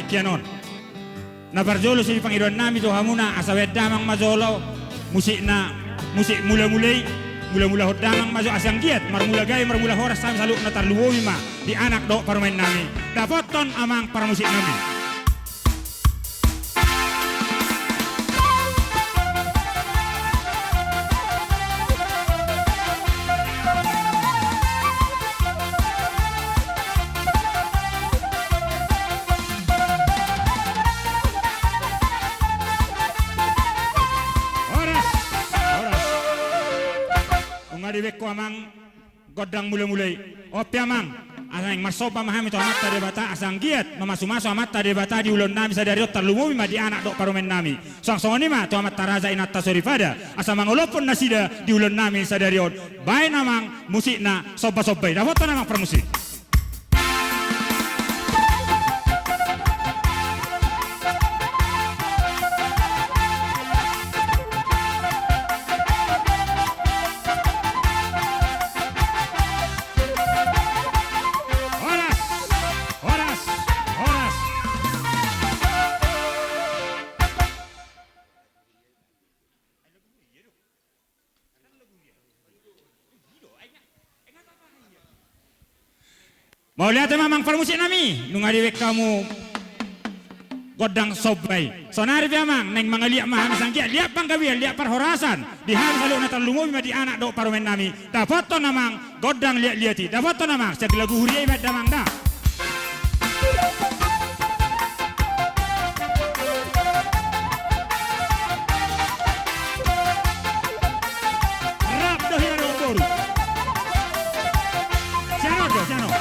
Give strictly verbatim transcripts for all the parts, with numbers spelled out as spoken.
Sian on. Na parjolo sipangidoan nami tu hamuna asa baen damang ma jolo musikna, musik mula-mula i, mula-mula hon damang ma jolo asa anggiat marmula gabe marmula horas hami saluhutna tarlumobi ma di anak dohot parumaen nami. Dapothon amang parmusik nami. Horas, horas. Nunga dibaen ho amang gondang mula-mula i. On pe amang, asa naeng marsomba ma hami tu Amanta Debata asa anggiat mamasumasu Amanta Debata di ulaon nami sadari on tarlumobi ma di anak dohot parumaen nami. Suang songon i ma tu amanta raja inanta soripada asa mangolophon nasida di ulaon nami sadari on. Baen amang musikna somba-somba i. Dapothon amang parmusik. Horas, horas, horas. Mauliate ma amang parmusik nami, nunga dibaen hamu gondang somba i. Saonari pe amang, naeng mangaliat ma hami asa anggiat liat panggabean, liat parhorasan di hami saluhutna tarlumobi ma di anak dohot parumaen nami. Dapothon amang gondang liat-liat i. Dapothon amang, sian lagu huria i baen damang da. Rap do hira do boru. Sian on do, sian on.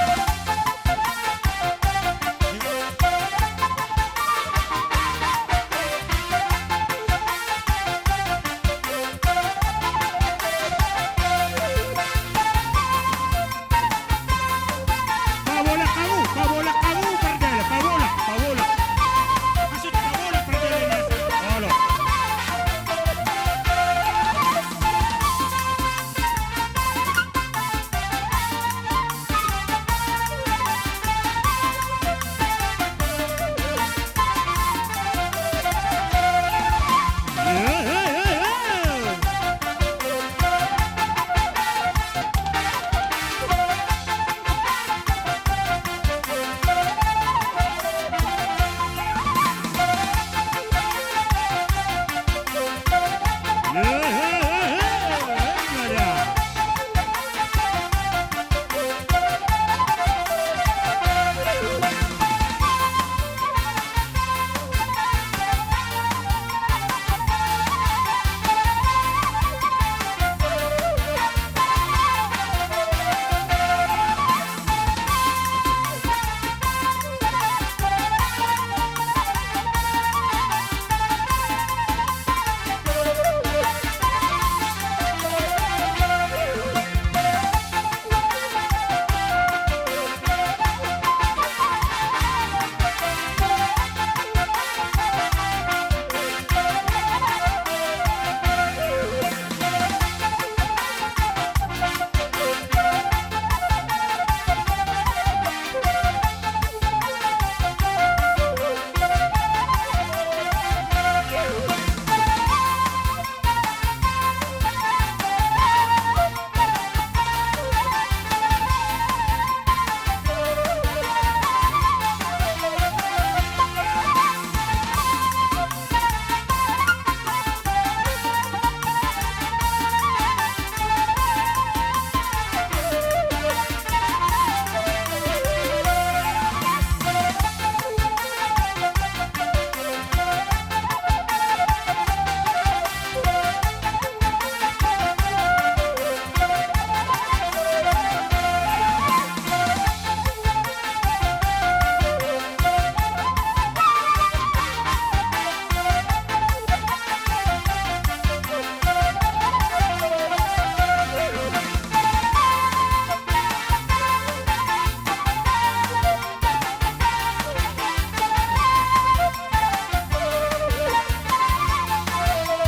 Pabolak hamu, pabolak hamu pardalanan, pabolak, pabolak. Maksud pabolak pardalanan. Olo.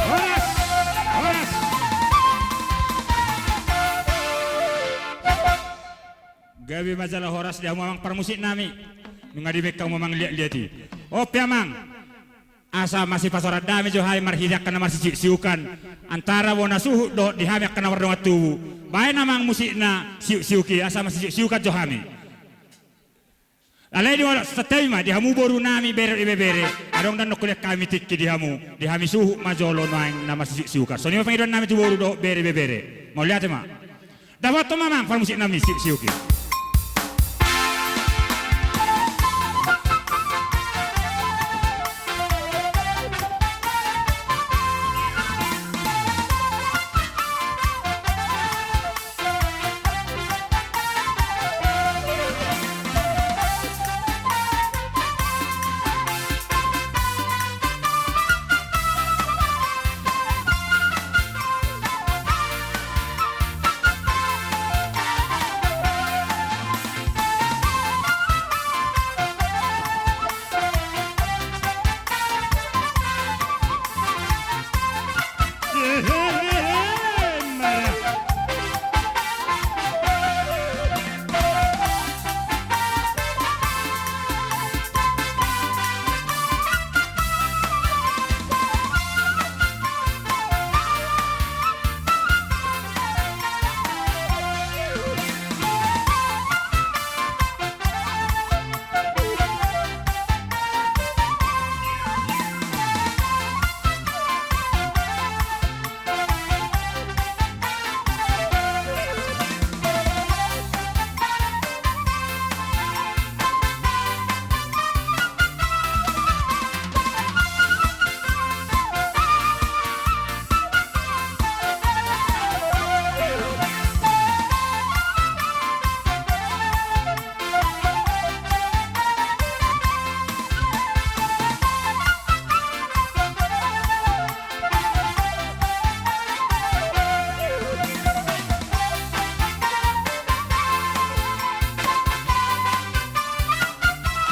Horas, horas. Gabe ma jala horas di hamu amang parmusik nami. Nunga dibaen hamu amang liat-liat i. On pe amang, asa masipasaor dame jo hami marhite angka na marsisiuksiukan antara bona suhut dohot di hami angka na mardongan tubu. Baen amang musikna siuksiuk i asa marsisiuksiukan jo hami. Alai di molo santabi ma di hamu boru nami, bere ibebere, adong do na hulean hami tingki di hamu, di hami suhut ma jolo nuaeng na marsisiuksiukan. Songon i ma pangidoan nami tu boru dohot bere ibebere. Mauliate ma. Dapothon ma amang parmusik nami siuksiuk i.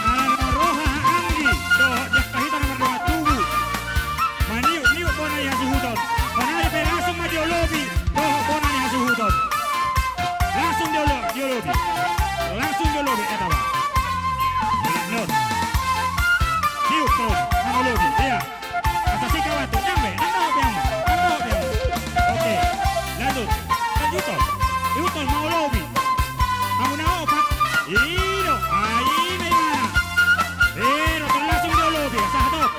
Ala na roha anggi dohot di angka hita na mardongan tubu maniukniuk bona ni hasuhuton. Sonari pe langsung ma diolopi dohot bona ni hasuhuton. Langsung diolo-, diolopi. Langsung diolopi, eta ma. Nah, non. Tiup, tiup, mangolopi, iya. Asa singkat waktu, ndang be, ndang dohot be hamu, ndang dohot be hamu. Oke, lanjut. Lanjut, Ton. Ihuthon, mangolopi. Hamu na opat. I do, ai, na imana. I do, Ton, langsung diolopi, asa hatop.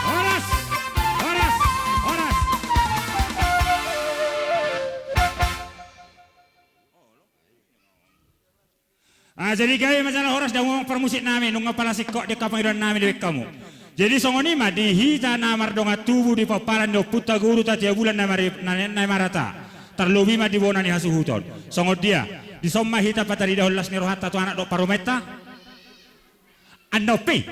Horas! Horas! Horas! Ah, jadi gabe ma jala horas da amang parmusik nami, nunga pala singkop di angka pangidoan nami dibaen hamu. Jadi songon i ma di hita na mardongan tubu di pomparan ni ompunta Guru Tatea Bulan Nai Mari-, Nai, Nai Marata. Tarlobi ma di bona ni hasuhuton. Songon dia, dison ma hita pataridahon las ni rohanta tu anak dohot parumaenta. Annon pe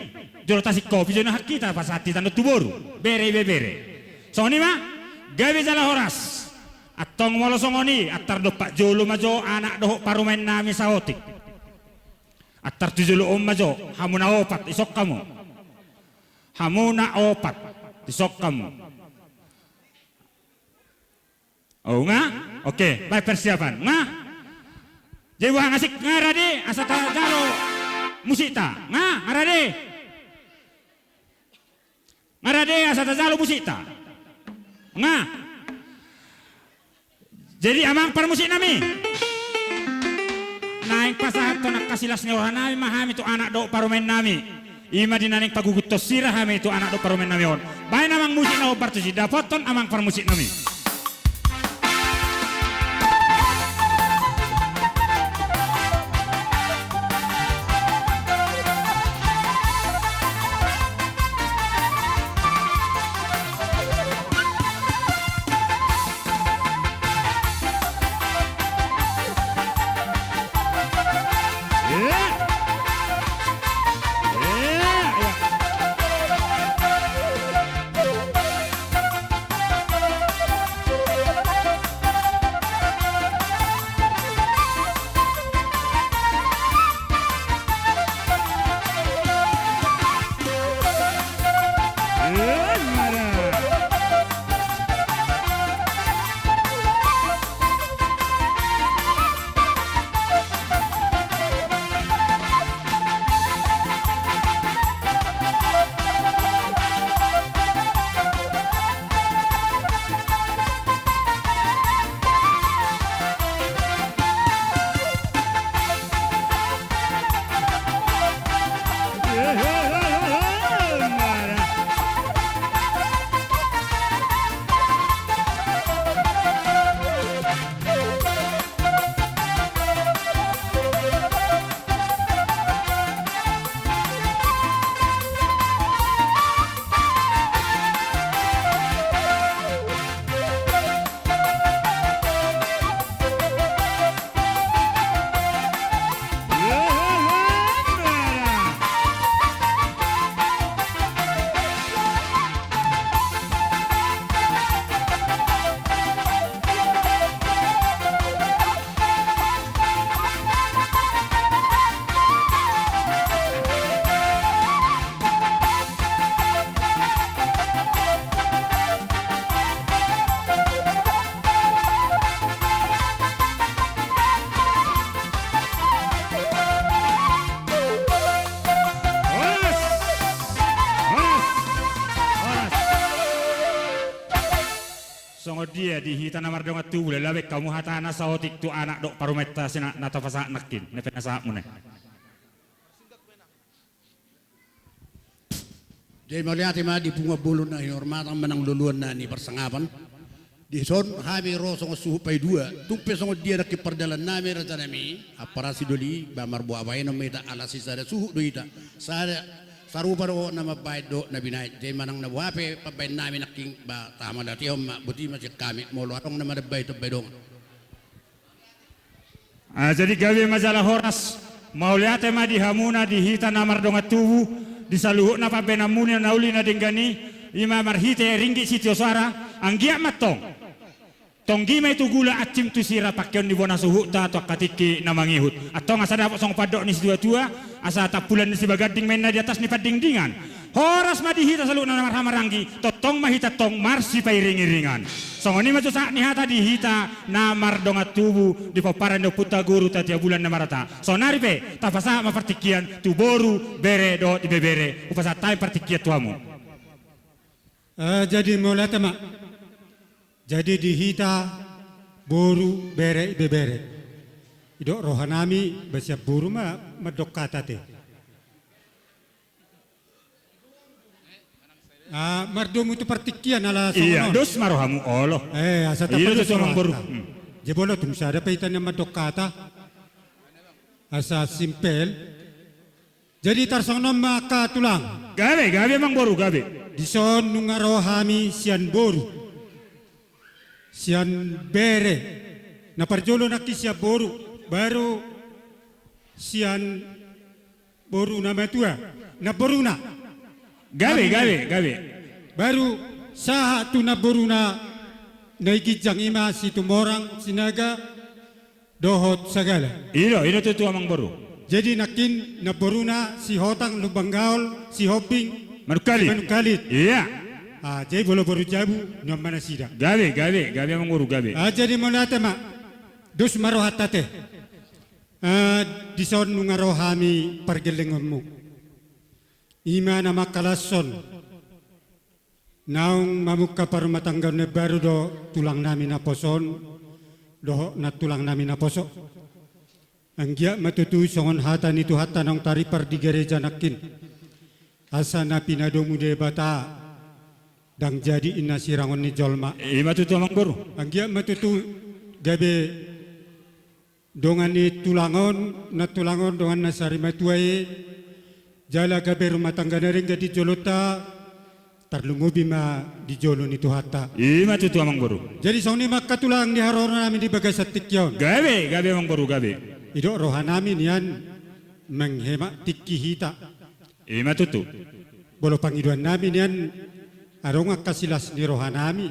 jolo tasingkopi jo nuaeng hita pasahat hita annon tu boru, bere ibebere. Songon i ma, gabe jala horas. Antong molo songon i, antar dompak jolo ma jo anak dohot parumaen nami saotik. Antar tu jolo on ma jo, hamu na opat, dison hamu. Hamu na opat, dison hamu. Oh, nga? Oke, baik, persiapan. Nga? Jadi boha, nga asik, nga rade asa tajalo musikta. Nga, nga rade. Nga rade asa tajalo musikta. Nga. Jadi amang parmusiknami, naeng pasahathon angka silas ni rohanami ma hami tu anak dohot parumaennami. I ma di na naeng paguguthon sira hami tu anak dohot parumaennami on. Baen amang musik na hombar tusi, dapothon amang parmusiknami. Horas! Horas! Horas! Songon dia di hita na mardongan tubu, lalabe hamu hata na saotik tu anak dohot parumaenta si na, na tapasahat nangkin, na penasahatmuna i. Jadi mauliate ma di punguan bolon na hinihormatan manang loloan na ni parsangapan. Dison hami ro songon suhut paidua, tung pe songon dia nangkin pardalanan nami rajanami, ampara sidoli, ba marboa baenon ma hita ala sisada suhut do hita. Sada, sarupa do na mambaen dohot na binaen. Jadi manang na boha pe pambaen nami nangkin, ba tahamauliatehon ma, boti ma sian hami, molo adong na manambai, tambai dongan. Ah, jadi gabe ma jala horas, mauliate ma di hamuna di hita na mardongan tubu, di saluhutna pambaenanmuna na uli na denggan i, i ma marhite ringgit sitio soara, anggiat ma tong. Tonggi ma i tu gula, ansim tu sira, pangkeon ni bona suhutta tu angka tingki na mangihut. Antong asa dapot songon pandok ni situatua, asa tampulan ni sibaganding ma inna di atas ni pandingdingan. Horas ma di hita saluhutna na marhahamaranggi, tongtong ma hita tong marsipairingiringan. Songon i ma jo sahat ni hata di hita na mardongan tubu di pomparan ni ompunta Guru Tatea Bulan na marhata. Saonari pe tapasahat ma partingkian tu boru, bere dohot ibebere. Hupasahat hami partingkian tu hamu. Eh, jadi mauliate ma. Jadi di hita boru, bere, ibebere, didok rohanami ba sian boru ma mandok hata te. Ah, mardomu tu partingkian ala songon on. Dos ma rohamu olo. Eh, asa tapados rohanta. Jadi molo tung sada pe hita na mandok hata, asa simpel. Jadi tarsongon on ma angka tulang. Gabe, gabe amang boru, gabe. Dison nunga ro hami sian boru, sian bere, na parjolo nangkin sian boru, baru sian boru na matua, namboruna. Gabe, gabe, gabe. Baru sahat tu namboruna na i ginjang, i ma Situmorang, Sinaga dohot Sagala. I do, i do tutu amang boru. Jadi nangkin namboruna Sihotang, Lumbangaol, Sihombing, Manungkalit. Manungkalit. Iya. Ah, jadi molo boru jabu, nuaeng ma nasida. Gabe, gabe, gabe amang boru, gabe. Ah, jadi mauliate ma. Dos ma rohanta te. Ah, dison nunga ro hami pargellengonmu. Ima na mangkalashon naung mamungka parumatanggaon na baru do tulang nami naposo on, dohot nantulang nami naposo. Anggiat ma tutu songon hata ni Tuhanta naung taripar di gereja nangkin. Asa na pinadomu Debata, ndang jadi inna sirangon ni jolma. Ima tutu, Amang Boru. Anggiat ma tutu gabe dongan ni tulang on, nantulang on, dongan na sarimatua i, jala gabe rumah tangga na denggan di jolonta, tarlumobi ma di jolo ni Tuhanta. Ima tutu, Amang Boru. Jadi songon i ma angka tulang di haroro nami di bagasan tingki on. Gabe, gabe, Amang Boru, gabe. Didok roha nami nian menghemat tingki hita. Ima tutu. Molo pangidoan nami nian, adong angka silas ni roha nami.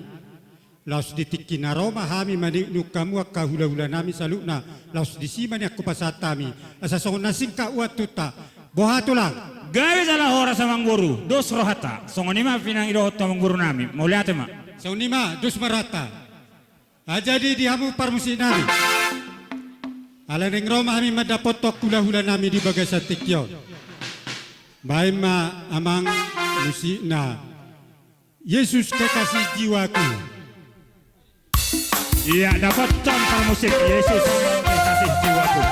Laos di tingki na ro ma hami maningkok hamu angka hulahula nami saluhutna. Laos disi ma nian hupasahat hami. Asa songon na singkat waktunta. Boha tulang? Gabe jala horas, Amang Boru. Dos rohanta. Songon i ma pinangidohon tu Amang Boru nami. Mauliate ma. Songon i ma, dos ma rohanta. Ah, jadi di hamu parmusik nami. Ala naeng ro ma hami mandapothon hulahula nami di bagasan tingki on. Baen ma amang musikna. Yesus kekasih jiwaku. Ia, dapothon parmusik, Yesus kekasih jiwaku.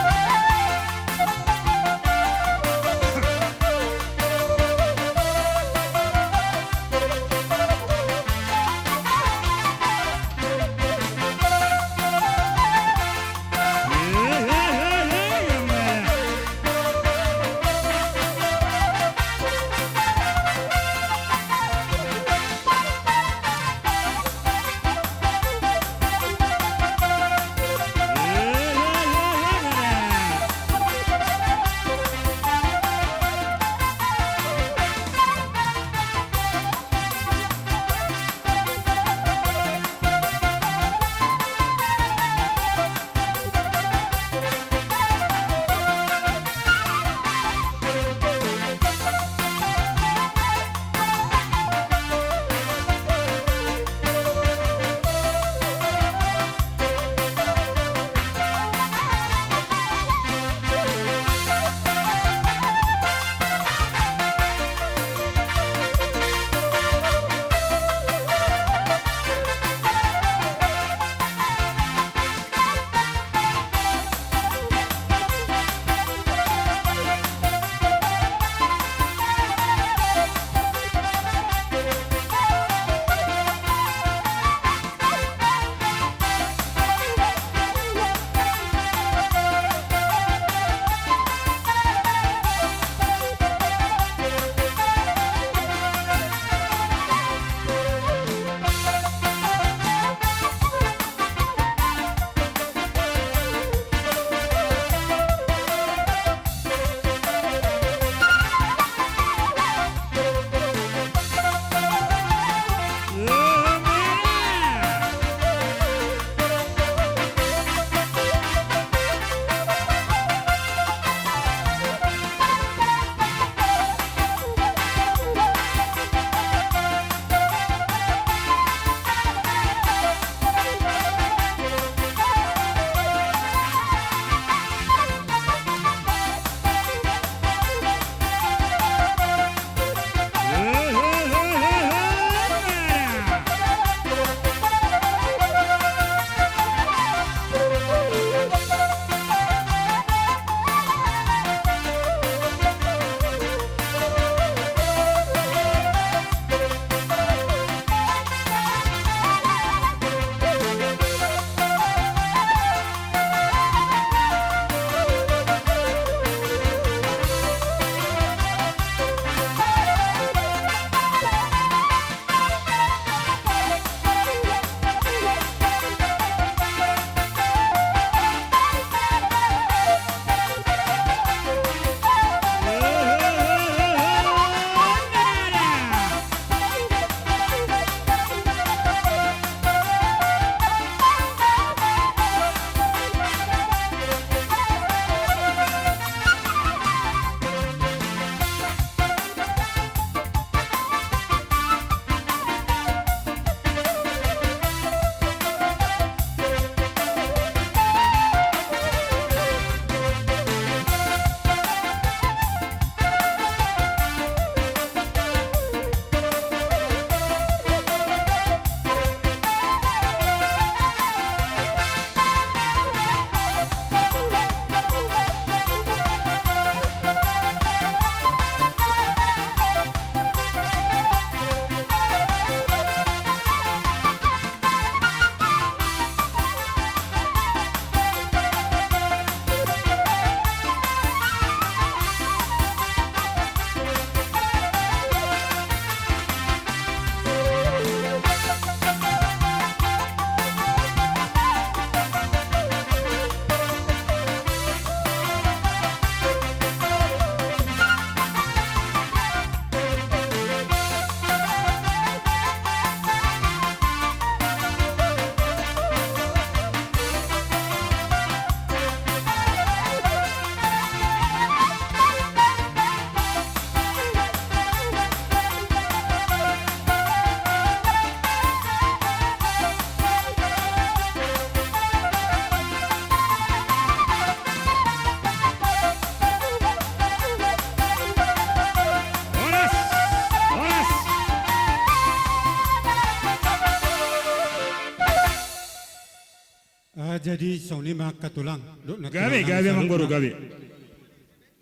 Jadi songon i ma angka tulang, dohot na gabe, tulang nami gabe, amang boru, saluhutna. Gabe.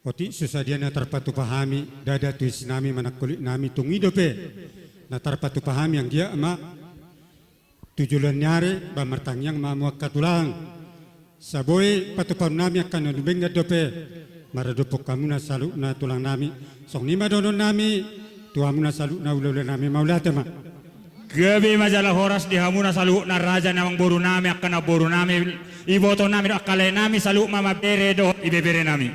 Otik so sadia na tarpatupa hami, ndada tu isi nami manang holit nami, tung i dope na tarpatupa hami, anggiat ma tu joloan ni ari, ba martangiang ma hamu angka tulang. Asa boi patupaon nami angka na dumenggan dope, maradophon hamuna saluhutna tulang nami. Songon i ma dohonon nami tu hamuna saluhutna hulahula nami, mauliate ma. Gabe ma jala horas di hamuna saluhutna raja ni amang boru nami, angka namboru nami, iboto nami dohot angka lae nami, saluhut ma bere dohot ibebere nami.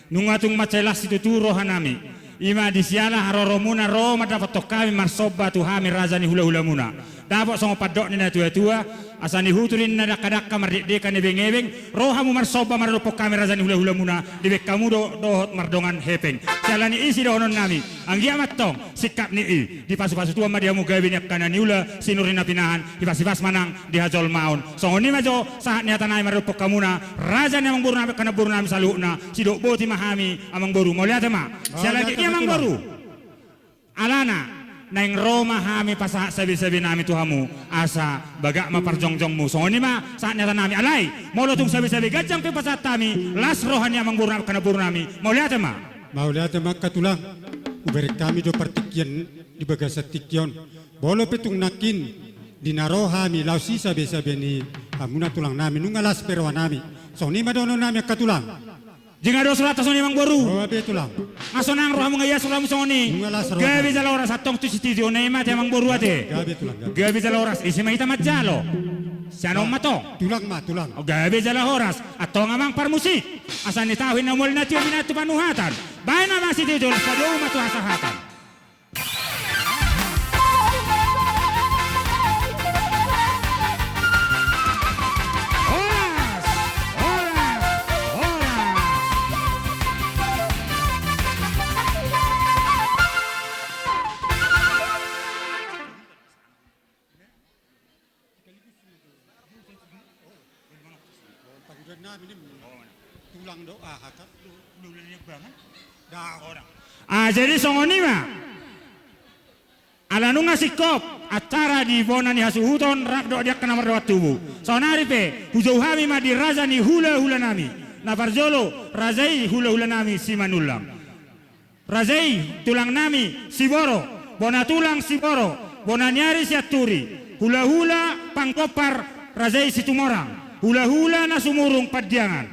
Nunga tung mansai las situtu roha nami. I ma di siala haroromuna ro mandapothon hami, marsomba tu hami raja ni hulahulamuna. Dapot songon pandok ni natuatua, asa nihutur ninna dangkadangka, mardekdekan ebeng-ebeng, ro hamu marsomba maradophon hami raja ni hulahulamuna, dibahen hamu do dohot mardongan hepeng. Siala ni i sidohonon nami, anggiat ma antong singkat ni i, dipasupasu Tuhan ma di hamu gabe ni angka na niula, sinur ni na pinahan, hipas-hipas ma nang di hajolmaon. Songon i ma jo sahat ni hata nami maradophon hamuna raja ni amang boru nami, angka namboru nami saluhutna, sidok boti ma hami amang boru, mauliate ma. Siala ni i amang boru, alana naeng ro ma hami pasahat sabe-sabe nami tu hamu, asa bagak ma parjongjongmu. Songon i ma sahat ni hata nami, alai molo tung sabe-sabe ganjang pe pasahat hami, las roha ni amang boru nami, angka namboru nami, mauliate ma. Mauliate ma angka tulang. Hubereng hami do partingkian di bagasan tingki on. Molo pe tung nangkin di na ro hami laos i sabe-sabe ni hamuna tulang nami, nunga las pe roha nami. Songon i ma dohonon nami angka tulang. Jala dos rohanta songon i amang boru. Ro hape tulang. Nga sonang rohamu, nga ias rohamu songon i. Nunga las roha nami. Gabe jala horas, antong tu sitiotio na i ma ate amang boru ate. Gabe tulang, gabe. Gabe jala horas, ise ma hita manjalo? Sian on ma tong. Tulang ma, tulang. O, gabe jala horas. Antong amang parmusik, asa ni tahu na mual na tio binatu panuhatan. Baen ma sitiotio, las ma domu ma tu hasahatan. Horas, horas, horas. Ah, jadi songon i ma. Ala nunga singkop acara di bona ni hasuhuton rap dohot di angka na mardongan tubu. Saonari pe hujou hami ma di raja ni hulahula nami. Na parjolo, raja i hulahula nami Simanullang. Raja i tulang nami Siboro, bona tulang Siboro, bona ni ari Sianturi, hulahula panggompar raja i Situmorang, hulahula na sumurung Pandiangan,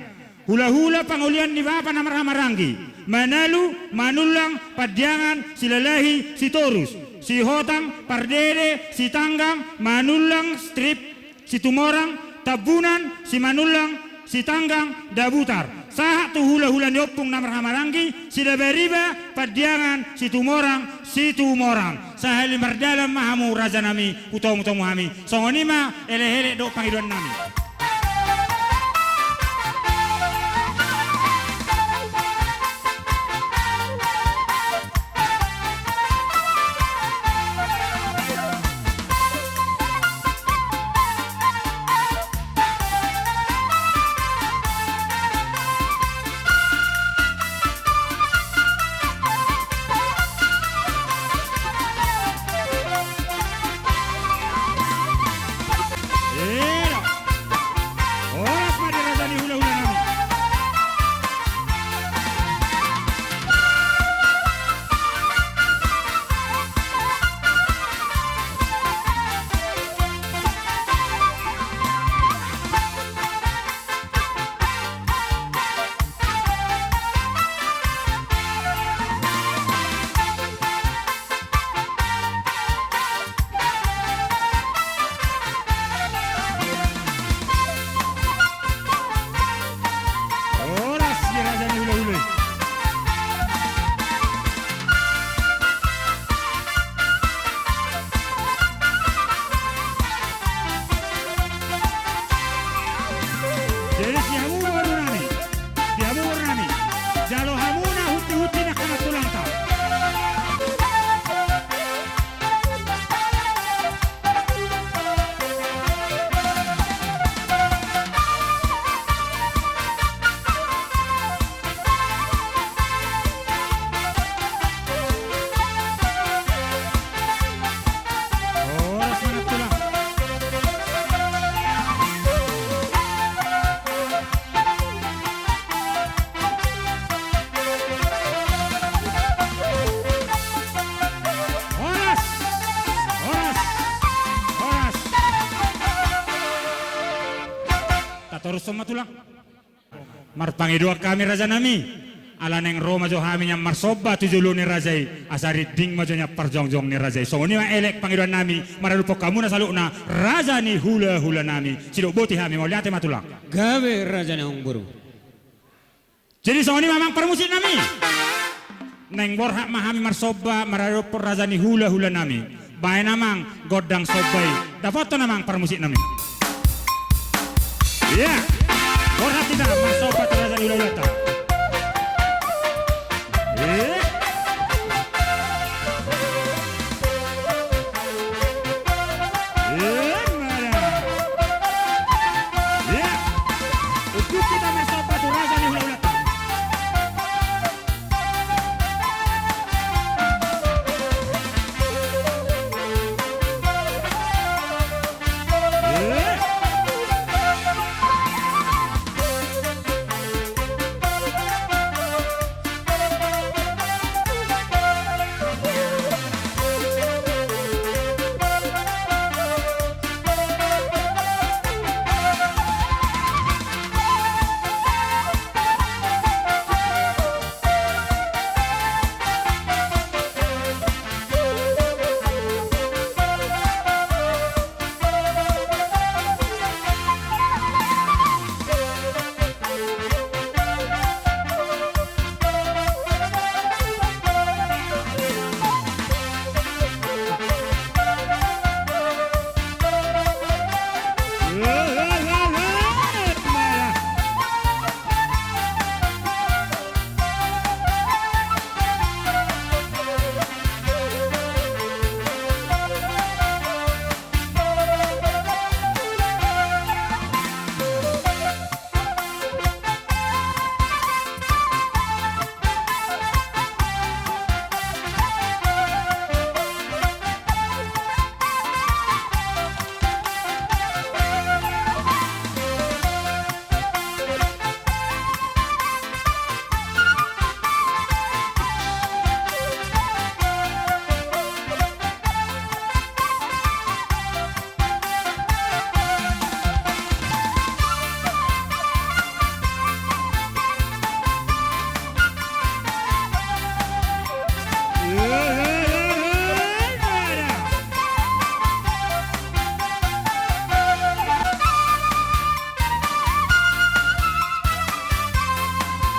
hulahula pangolian ni bapa na marhahamaranggi, Manalu, Manullang, Pandiangan, Silalahi, Sitorus, Sihotang, Pardede, Sitanggang, Manullang, Strip, Situmorang, Tambunan, Simanullang, Sitanggang, Dabutar. Sahat tu hulahula ni ompung na marhahamaranggi, Sidabariba, Pandiangan, Situmorang, Situmorang. Sahali mardalan ma hamu raja nami, hutomutomu hami. Songon i ma elek-elek dohot pangidoan nami. Torus ma tulang. Marpangidoan hami raja nami. Ala naeng ro ma jo hami nian marsomba tu jolo ni raja i, asa rinding ma jo nian parjongjong ni raja i. Songon i ma elek pangidoan nami maradophon hamuna saluhutna raja ni hulahula nami. Sidok boti hami, mauliate ma tulang. Gabe raja ni amangboru. Jadi songon i ma amang parmusik nami. Naeng borhat ma hami marsomba maradophon raja ni hulahula nami. Baen amang gondang somba i. Dapothon amang parmusik nami. Ia. Borhat hita marsomba tu raja ni hulahulanta. Eh. Eh, mana? Ia. Unduk hita marsomba tu raja ni hulahulanta.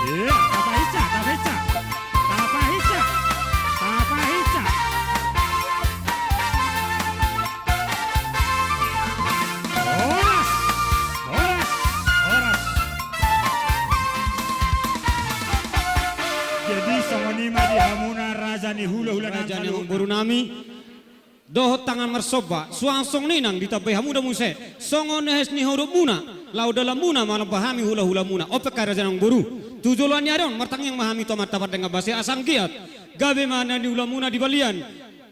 Ia, tapahinsa, tapahinsa. Tapahinsa. Tapahinsa. Horas. Horas. Horas. Jadi songon i ma di hamuna raja ni hulahula nami. Raja ni amangboru nami. Dohot tangan marsomba, suang songon i nang ditambai hamu do muse, songon ehes ni horomuna, laho dalanmuna, manomba hami hulahulamuna, on pe angka raja ni amangboru. Tu joloan ni ari on, martangiang ma hami tu Amanta pardenggan basa i, asa anggiat gabe ma na niulamuna di balian,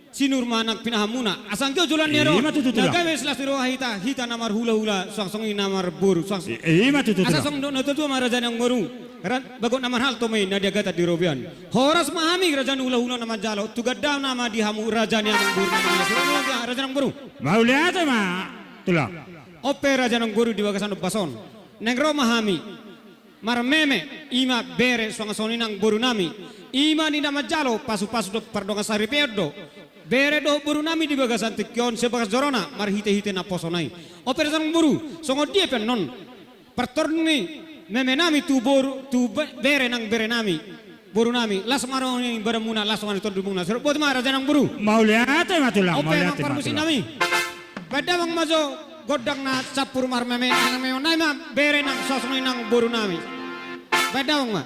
sinur ma nang pinahanmuna, asa anggiat joloan ni ari on, ima tutu, na gabe silas ni roha hita, hita na marhulahula, suang songon i na marboru, suang songon i. I-, ima tutu, asa tulang. Songon dok na tuatua ma raja ni amangboru. Ra-, bagot na marhalto ma i na diagatan di robean. Horas ma hami raja ni hulahula na manjalo, tu gandana ma di hamu raja ni amangboru na manjalo. Songon i ma raja ni amangboru. Mauliate ma tulang. On pe raja ni amangboru di bagasan ombas on. Naeng ro ma hami. Marmeme, ima bere suang songon i nang boru nami. Ima ninna manjalo, pasupasu dohot pardongan saripeon do. Bere dohot boru nami di bagasan tingki on, sian bagas jorona, marhitehite naposona i. On pe raja ni amangboru, songon dia pe annon. Partoru ni meme nami tu boru, tu be-, bere nang bere nami, boru nami, las ma roha ni badanmuna, las ma roha ni tondimuna. Sidok boti ma raja ni amangboru. Mauliate ma tulang, mauliate ma tulang. On pe amang parmusik nami. Baen damang ma jo gondang na campur marmeme, nang meme nami ma bere nang suang songon i nang boru nami. Baen damang ma.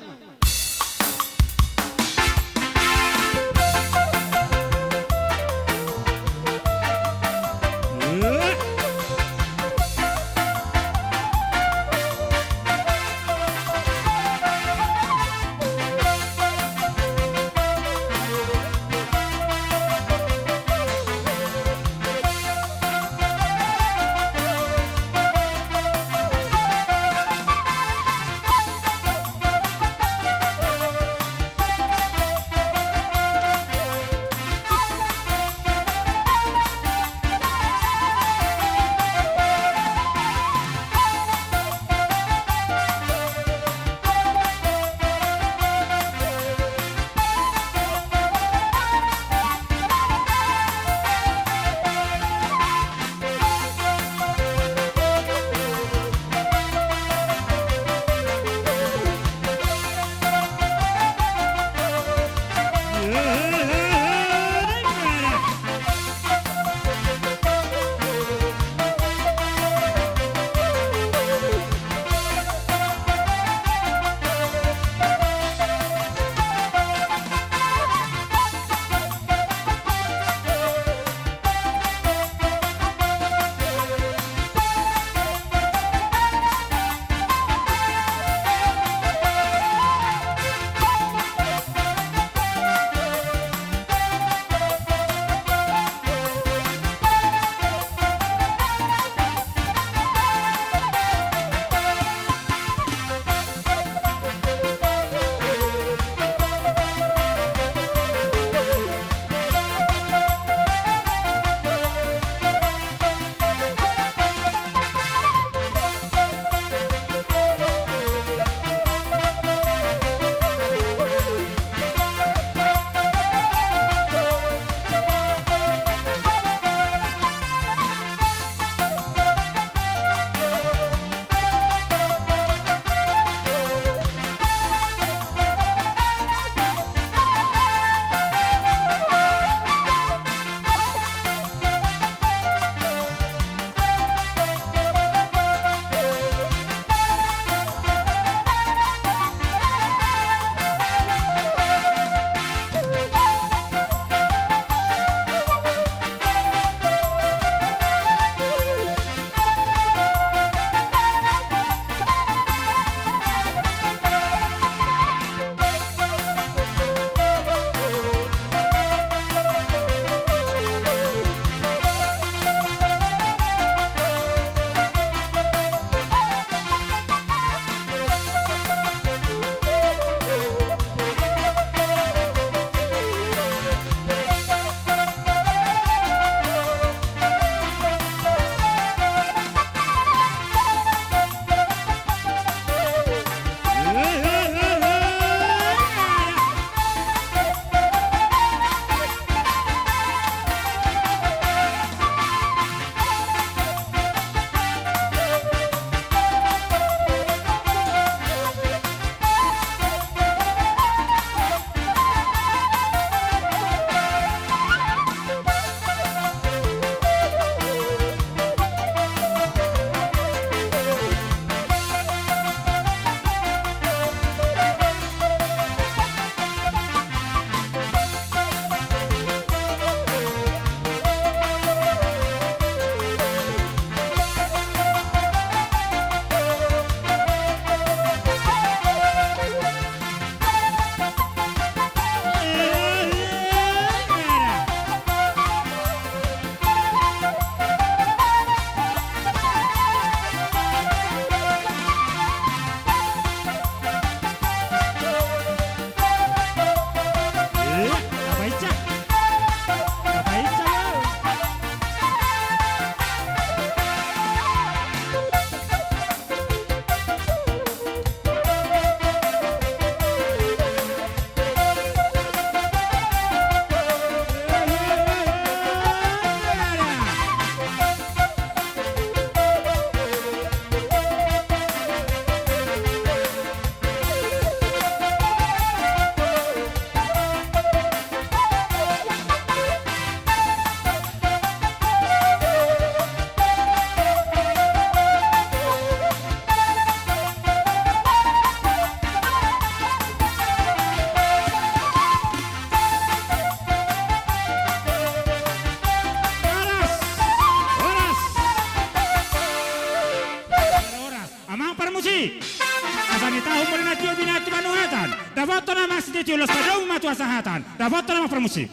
Tahu mula na tio binatu manuhatan. Dapoton nama si tio los padomu matu asahatan. Dapoton nama permusik.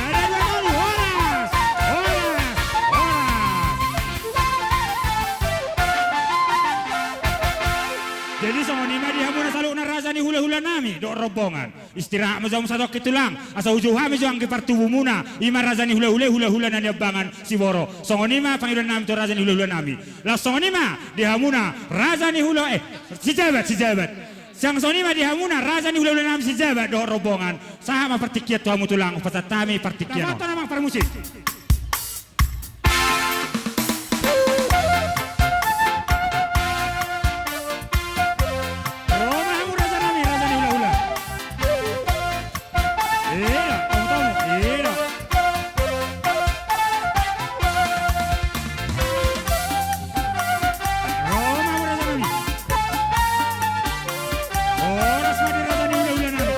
Sada dua tolu, horas, horas, horas. Jadi songon i ma di hamuna saluhutna raja ni hulahula nami dohot rombongan. Istirahat ma jo hamu satongkin tulang, asa hujou hami jo anggi partubumuna, i ma raja ni hulahula, hulahula na niambangan Siboro. Songon i ma pangidoan nami tu raja ni hulahula nami. Laos songon i ma di hamuna raja ni hula, eh, si Jabat, si Jabat. Sian songon i ma di hamuna raja ni hulahula nami si Jabat dohot rombongan. Sahat ma partingkian tu hamu tulang, pasahat hami partingkian on. Dapoton nama parmusik. Ro ma hamu raja nami, raja ni hulahula. Ira, tamu tamu, ira. Ro ma hamu raja nami. Horas ma di raja ni hulahula nami.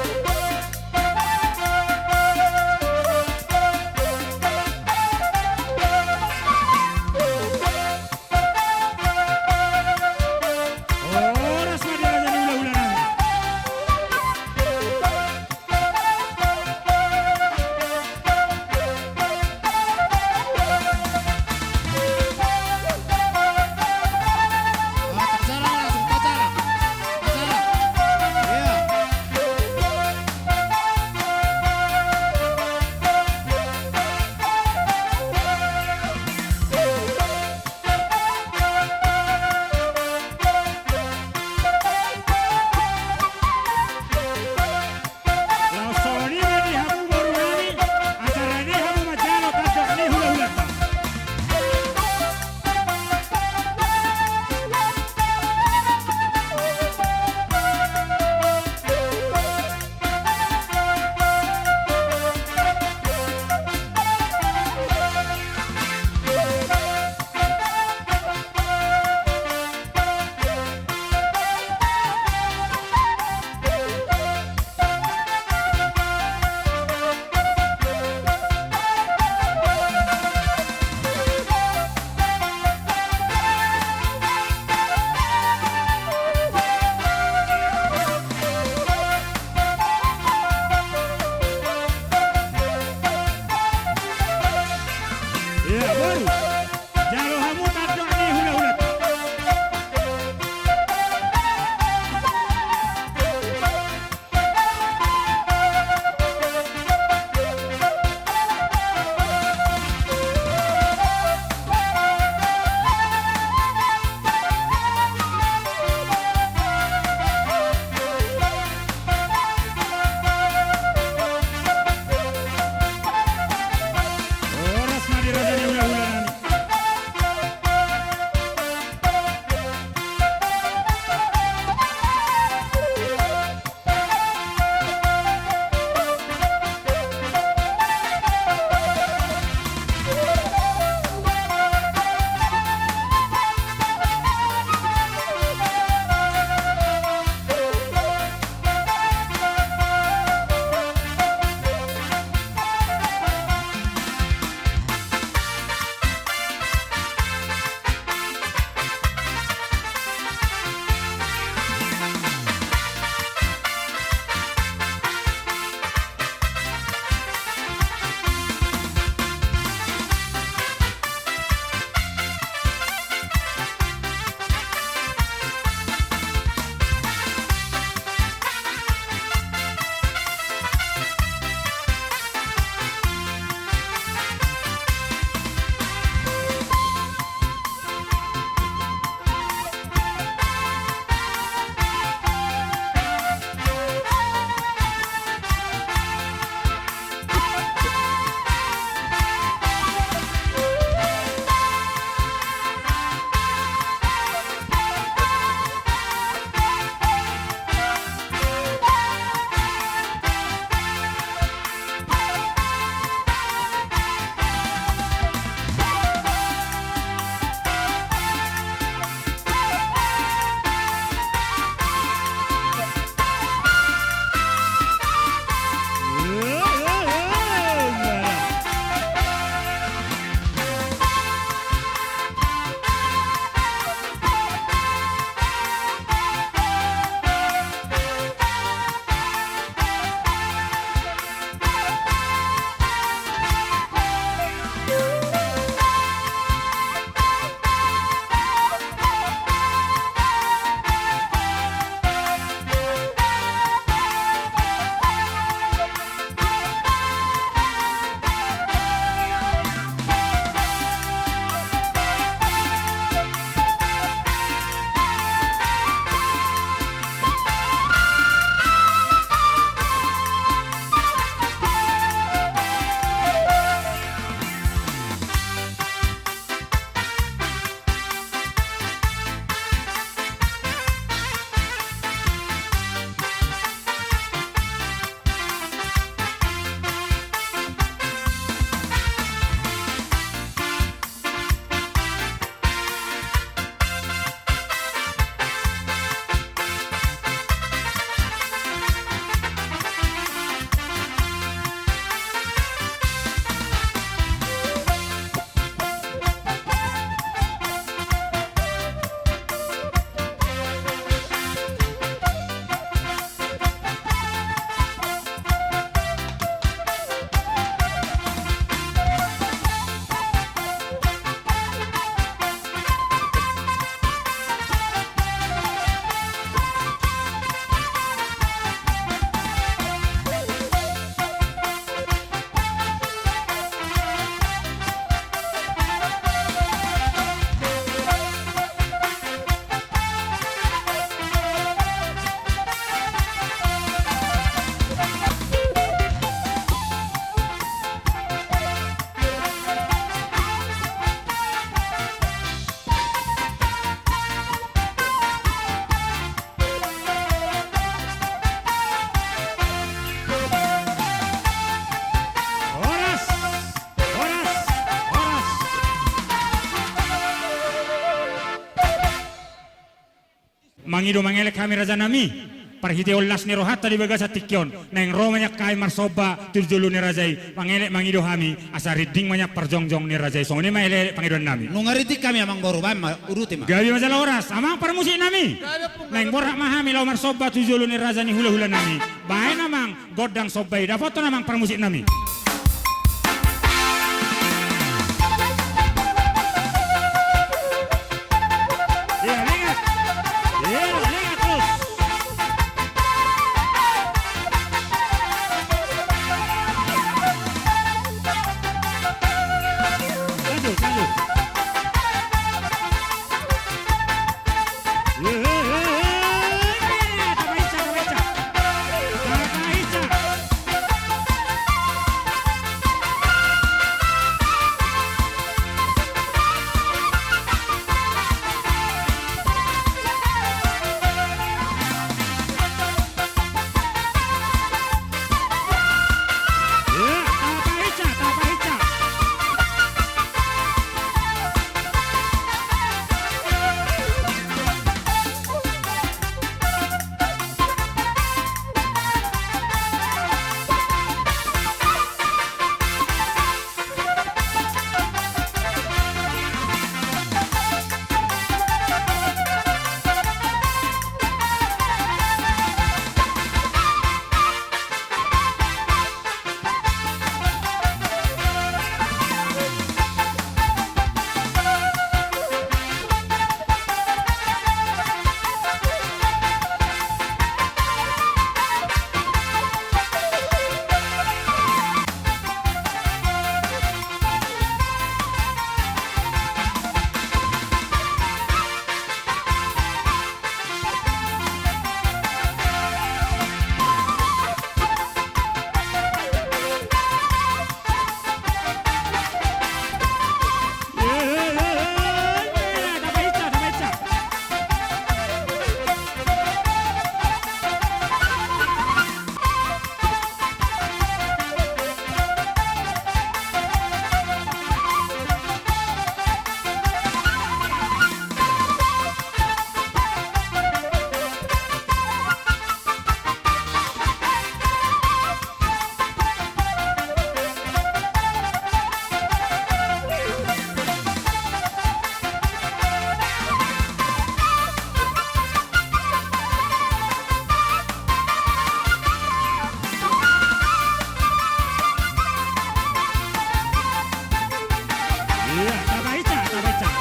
Mangido mangelek hami rajanami, parhiteon las ni rohanta di bagasan tingki on, naeng ro ma nian hami marsomba tu jolo ni raja i, mangelek mangido hami, asa rinding ma nian parjongjong ni raja i. Songon i ma elekelek pangidoannami. Nunga rinding hami amangboru, baen ma, uduti ma. Gabe ma jala horas, amang parmusiknami. Gabe, Ompung. Naeng borhat ma hami laho marsomba tu jolo ni raja ni hulahulanami. Baen amang, gondang somba i, dapothon amang parmusiknami. Iya, lengat. Iya, lengat terus. Lanjut, lanjut. Iya, tabaen, tabaen.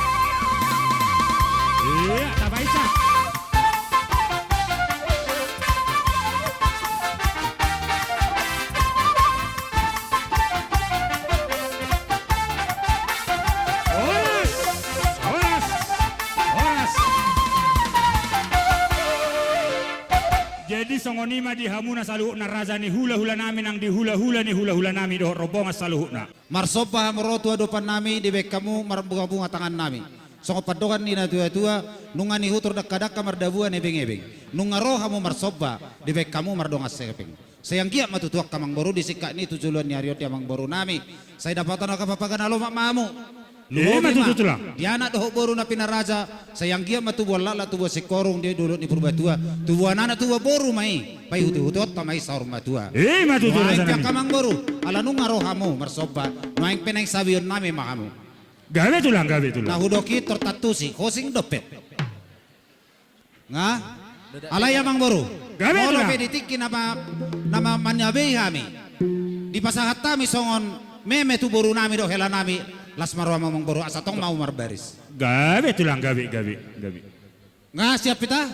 Iya, tabaen. Horas! Horas! Horas! Jadi songon i ma di hamuna saluhutna raja ni hulahulanami nang di hulahula ni hulahulanami dohot rombongan saluhutna. Marsomba hamu ro tu adopannami, dibaen hamu marbungabunga tangannami. Songon pandohan ni natuatua, nunga nihutur dangkadangka mardabuan ebengebeng. Nunga ro hamu marsomba, dibaen hamu mardongan hepeng. Sai anggiat ma tutu angka amangboru di singkat ni tu joloan ni ari on di amangborunami. Sai dapotan angka papaga na lomak ma hamu. Ima tutu, Tulang. Di anak dohot boru na pinaraja, sai anggiat ma tubuan laklak, tubuan singkoru di dolok ni Purbatua, tubuan anak tubuan boru ma i, paihutihutihonta ma i saur matua. Ima tutu, rajanami. Nuaeng pe angka amangboru, ala nunga ro hamu marsomba, nuaeng pe naeng sabeonnami ma hamu. Gabe, Tulang, gabe, Tulang. Na hudok i tor tantusi, hosing dope. Nga? Alai amangboru. Gabe, Tulang. Molo pe di tingki nama, nama maniabei hami, dipasahat hami songon meme tu borunami dohot helanami, las ma roha amangboru, asa tong ma hamu marbaris. Gabe, Tulang, gabe, gabe, gabe. Nga, siap hita?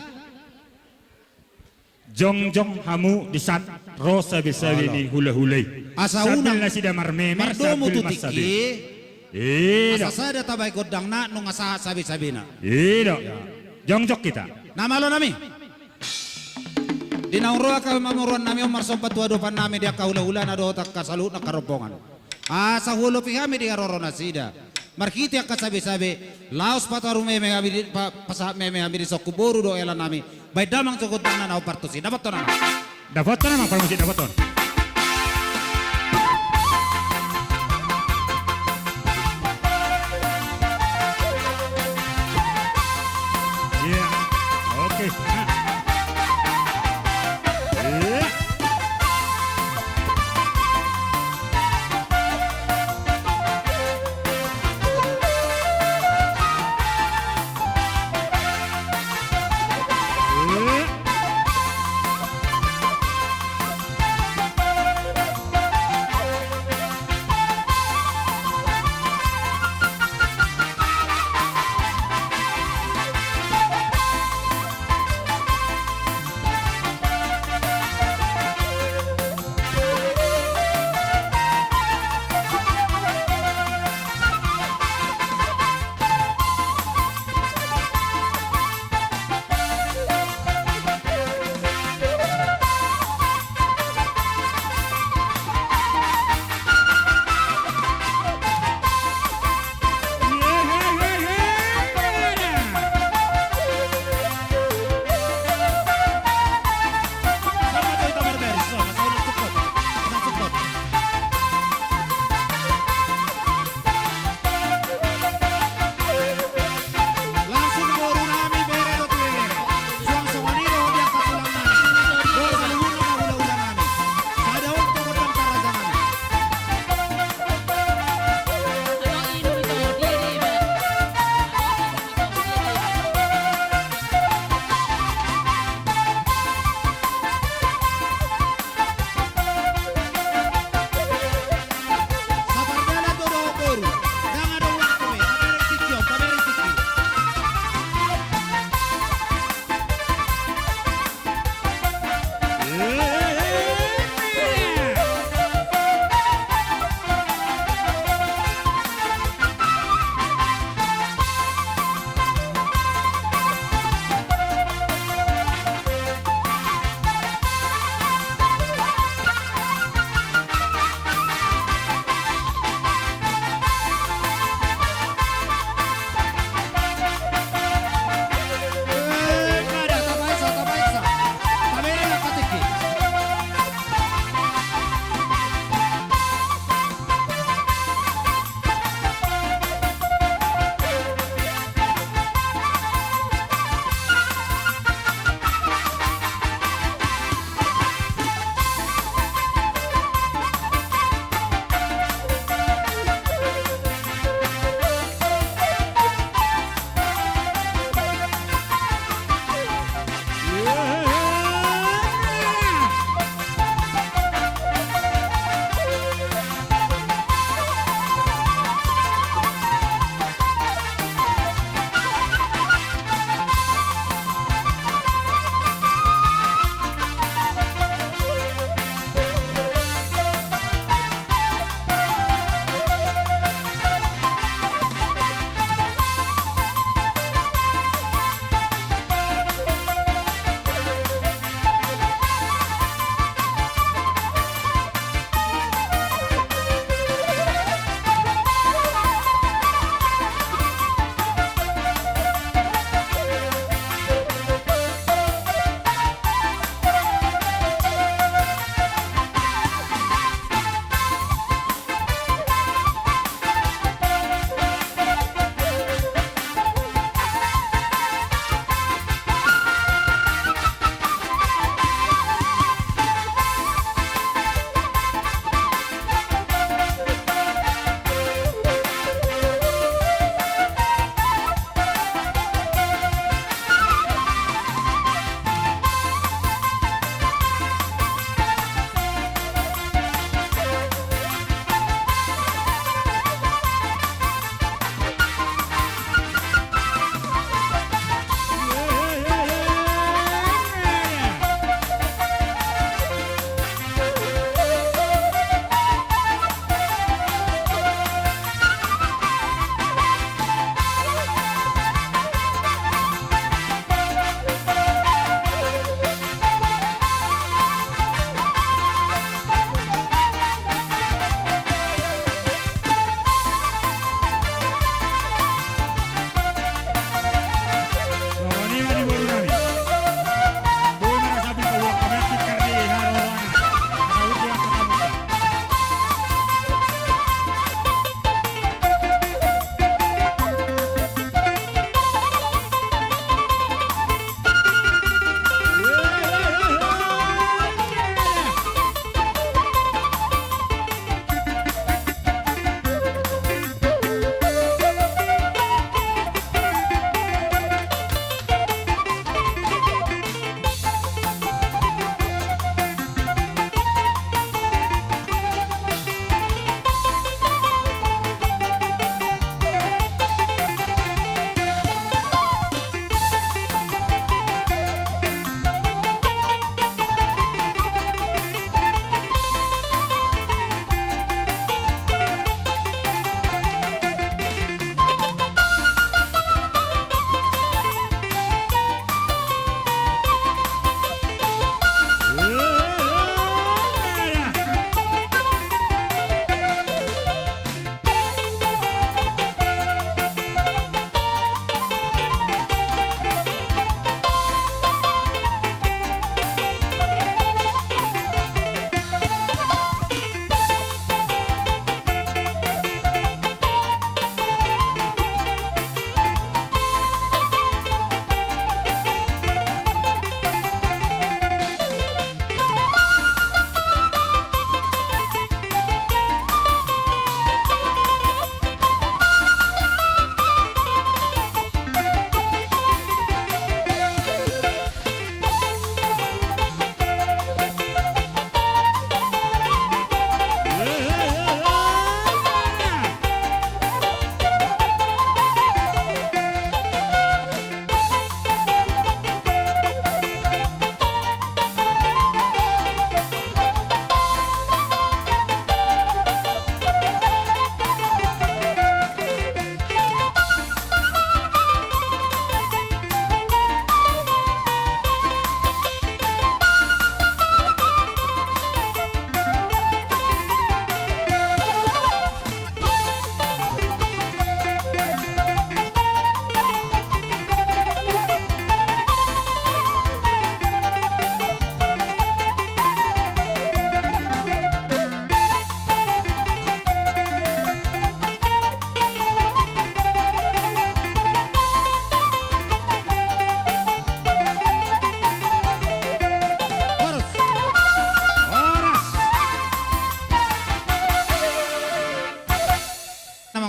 Jongjong hamu di san ro sabesabe ni hulahula i. Asa unang mardomu tu tingki. Sambil nasida marmeme, sambil marsabe. I do. Asa sada tabaen gondangna, nunga sahat sabesabena. I do. Jongjong hita. Na malonami. Di naung ro angka pamoruonnami on marsomba tu adopannami di angka hulahulana dohot angka saluhutna angka rombongan. Asa huolopi hami di haroro nasida. Marhite angka sabesabe, laos pataru meme hami di, pa-, pasahat meme hami di songkun boru dohot helanami. Baen damang jo gondangna na hombar tusi. Dapothon amang. Dapothon amang, parmusik dapothon. Iya. Oke.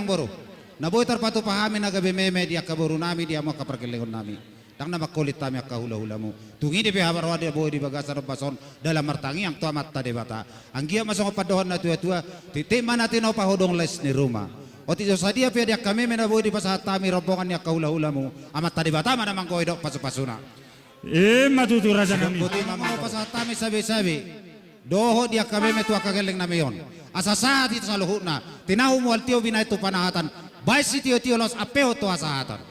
boru, na boi tarpatupa hami na gabe meme di angka boru nami, di hamu angka pargellengon nami. Ndang na mangkolit hami angka hulahulamu. Tung i dope haroa na boi di bagasan ombas on, dalan martangiang tu Amanta Debata. Anggiat ma songon pandohan na tuatua, titik ma na tinopa, hodong lais ni ruma. Otik so sadia pe di angka meme na boi dipasahat hami rombongan ni angka hulahulamu, Amanta Debata ma na manggohi dohot pasupasuna. Ima tutu, raja nami. Boti ma manggohi pasahat hami sabe-sabe dohot di angka meme tu angka gelleng nami on. Asa sahat hita saluhutna, tinahu mual tio binahen tu panahatan, baen sitiotio laos ampehon tu hasahatan.